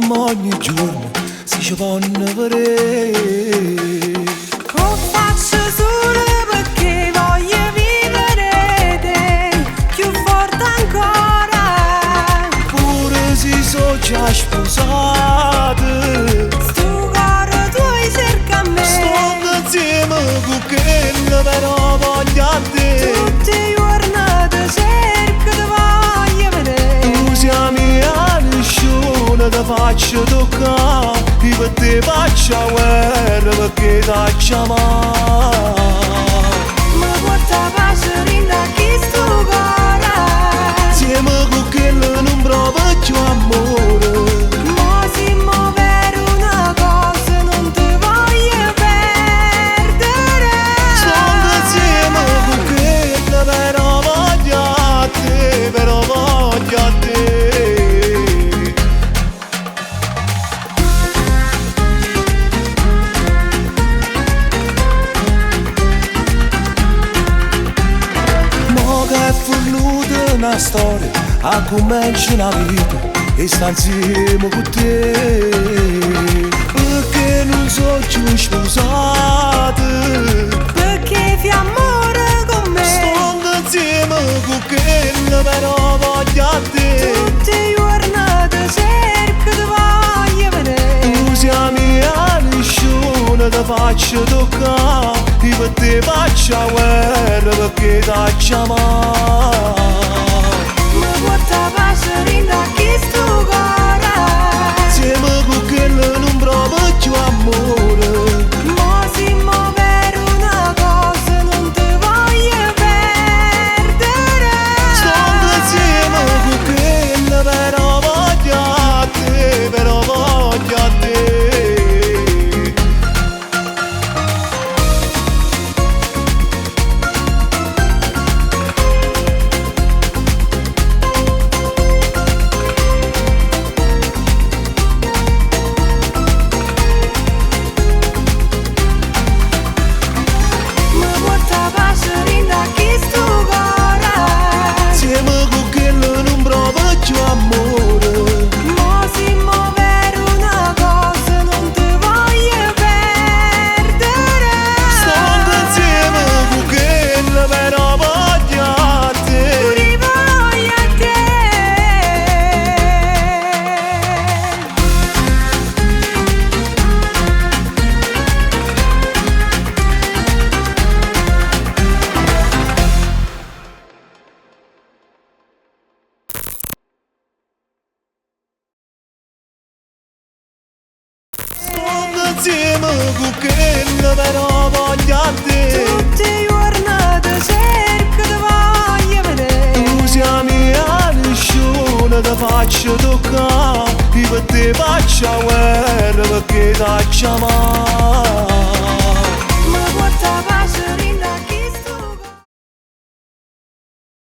Chiamma ogni giorno, si ci vanno a vedere. 'O faccio sulo pecché voglio vivere te cchiù forte ancora. Pure si so già sposato, Stu core tuo cerca a me. Sto insieme con quella però voglio a te. Tutti i giorni ti cerco, ti voglio vedere. Tu sei la mia nessuno ti faccio toccare, io per te faccio la guerra perché ti amo. Mi porta pace dint' a chisto core. Insieme con quella non provo più amore. Mo siamo per una cosa, non ti voglio perdere. Sto insieme con quella però voglio a te, però voglio a te. Mo che è fornuta una storia, a comincia una vita e sta insieme con te. Perché non so più sposato, Perché fai amore con me. sto insieme con quella però voglio a te. Tutti i giorni ti cerco, ti voglio vedere. Tu sei la mia nessuno ti faccio toccare, io per te faccio la guerra perché ti amo. Mi porta pace dint' a chisto core. Insieme con quella non provo più amore. Mo siamo per una cosa, non ti voglio perdere. Sto insieme con quella però voglio a te, però voglio a te. Mi porta pace dint' a chisto core. Insieme con quella non provo più amore. Mo siamo per una cosa, non ti voglio perdere. Sto insieme con quella però voglio a te. Pure voglio a te. Sto insieme con quella però voglio a te. Tutti i giorni ti cerco, ti voglio vedere. Tu sei la mia nessuno ti faccio toccare, io per te faccio la guerra perché ti amo. Mi porta pace dint' a